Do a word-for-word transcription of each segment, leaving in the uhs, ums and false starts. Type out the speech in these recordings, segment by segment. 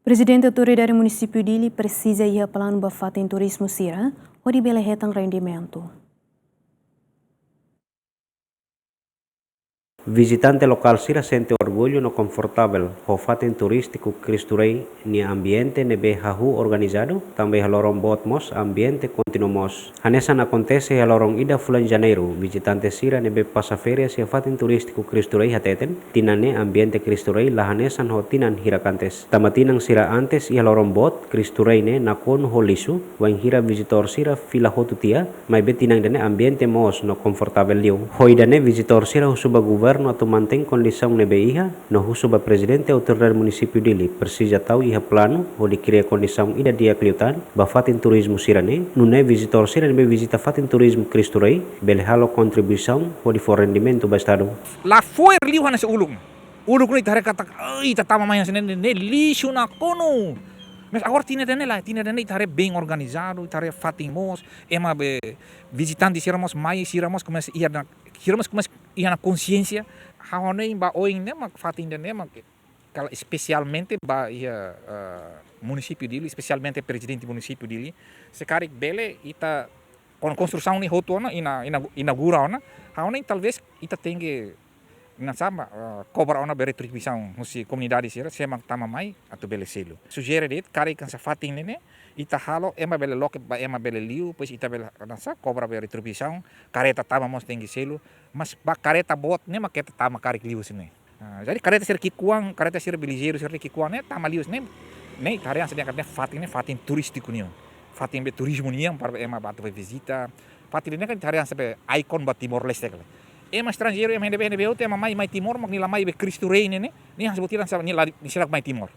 Prezidente Autoridade Munisípiu Dili presiza iha planu ba fatin turizmu sira, hodi bele hetan rendimentu. Vizitante lokál sira sente orgullu no konfortavel ho fatin turístiku Cristo Rei nia ambiente ne'ebé hahú organizadu, tanba iha loron boot mós ambiente kontinua moos. Hanesan akontese iha loron ida fulan Janeiru, vizitante sira ne'ebé pasa férias iha fatin turístiku Cristo Rei hateten, tinan ne'e ambiente Cristo Rei la hanesan ho tinan hirak antes. Tanba tinan sira antes iha loron boot, Cristo Rei ne'e nakonu ho lixu, wainhira vizitór sira fila hotu tiha, maibé tinan ida-ne'e ambiente moos no konfortavel liu. Ho ida-ne'e vizitór sira husu ba governu atu mantein kondisaun ne'ebé iha, no husu ba Prezidente Autoridade Munisípiu Dili presiza tau iha planu hodi kria kondisaun ida di'ak liután ba fatin turizmu sira-ne'e, nune'e vizitór sira ne'ebé vizita fatin turizmu Cristo Rei bele halo kontribuisaun hodi fó rendimentu ba Estadu. La fo'er liu hanesan uluk. Uluk ne'e ita haree katak, "Ai, ita tama mai hanesan ne'e, ne'e lixu nakonu." Mas agora tinan ida-ne'e lae, tinan ida-ne'e ita haree bem organizadu, ita haree fatin moos, ema be vizitante sira mós mai, sira mós komesa iha ona, sira mós komesa iha ona konsiénsia. Ha'u hanoin ba oin ne'e mak fatin ida-ne'e mak, kala espesialmente ba iha, eh, munisípiu Dili, espesialmente prezidente munisípiu Dili, se karik bele ita kon-, konstrusaun ne'e hotu ona, ina-, ina-, inaugura ona, ha'u hanoin talvés ita tenke, nasaun ba, eh, kobra ona be retribuisaun husi komunidade sira, se ema tama mai atu bele selu. Sujere de'it, karik hanesan fatin ne'e ne'e, ita halo, ema bele loke ba ema bele liu, depois ita bele, nasaun, kobra be retribuisaun, kareta tama mós tenke selu, mas ba kareta boot ne'e mak ita tama karik liu husi ne'e. Ah, jadi kareta sira ki'ikoan, kareta sira be lijeiru sira ki'ikoan ne'e tama liu husi ne'e, ne'e ita haree hanesan dehan katak ne'e fatin ne'e fatin turístiku nian. Fatin be turizmu nian para ema ba atu be vizita. Fatin ne'e kan ita haree hanesan be ikon ba Timor-Leste kala. Ema estranjeiru, ema ne'ebé, ne'ebé hotu ema mai, mai Timor, mak nia la mai be Cristo Rei ne'e ne'e, nia hanesan buat ida hanesan nia la, nia seidauk mai Timor.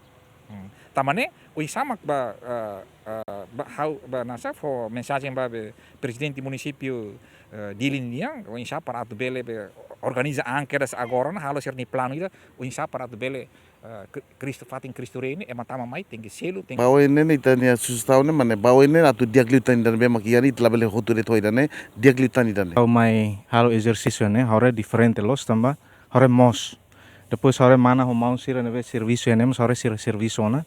Hmm. Tanba ne'e, oinsá mak ba, eh, eh, ba ha'u, ba nasaun, fó mensajen ba be prezidente munisípiu, eh, Dili nian, oinsá para atu bele be organiza an kedas agora ona, halo sira-nia planu ida, oinsá para atu bele, eh, Kri-, Cristo, fatin Cristo Rei ne'e, ema tama mai, tenke selu, tenke. Ba oin ne'e ita-nia sujestaun ne'e mak ne'e, ba oin ne'e atu di'ak liután ida-ne'ebé mak iha ne'e ita labele hotu de'it ho ida-ne'e, di'ak liután ida-ne'e. Ha'u mai halo ezersísiu ne'e, ha'u haree diferente loos tanba, ha'u haree moos. Depois ha'u haree mana ho maun sira ne'ebé servisu ne'e, mós ha'u haree sira servisu ona.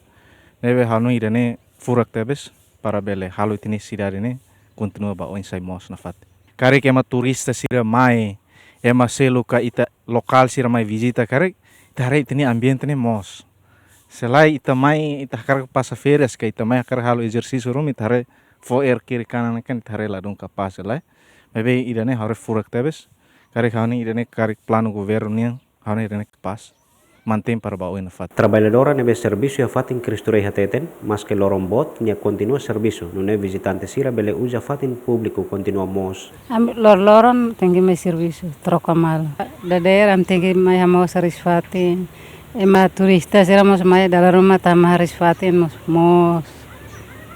Ne'ebé ha'u hanoin ida-ne'e furak tebes para bele halo ita-nia sidade ne'e kontinua ba oin sai moos nafatin. Karik ema turista sira mai, ema seluk ka ita lokál sira mai vizita karik, ita haree ita-nia ambiente ne'e moos. Se lae ita mai, ita hakarak pasa férias ka ita mai hakarak halo ezersísiu ruma, ita haree fo'er kiri kanan kan ita haree ladún kapás, se lae. Maibé ida-ne'e ha'u haree furak tebes. Karik ha'u hanoin ida-ne'e karik planu governu nian, ha'u hanoin ida-ne'e kapás mantein para ba oin nafatin. Traballadora ne'ebé servisu iha fatin Cristo Rei hateten, maske loron boot, nia kontinua servisu, nune'e vizitante sira bele uza fatin públiku kontinua moos. Ami lor-loron tenke mai servisu, troka malu. Dadeer ami tenke mai hamoos hariis-fatin. Ema turista sira mós mai dala ruma tama hariis-fatin mós, moos.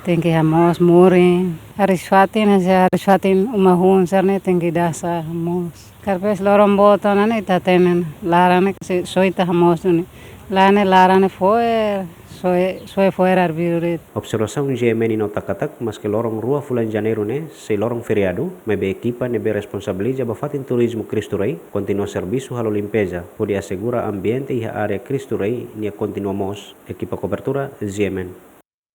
Tenke hamoos murin. Hariis-fatin, hanesan hariis-fatin uma hun sira-ne'e tenke dasa hamoos. Karpes loron boot ona ne'e ita hatene laran ne'e se só ita hamoos duni. Lae ne'e laran ne'e fo'er, soe, soe fo'er arbiru de'it. Observasaun GMN nota katak, maske loron rua fulan Janeiru ne'e sei loron feriadu, maibé ekipa ne'ebé responsabiliza ba fatin turizmu Cristo Rei kontinua servisu halo limpeza, hodi asegura ambiente iha área Cristo Rei nia kontinua moos. Ekipa kobertura, GMN.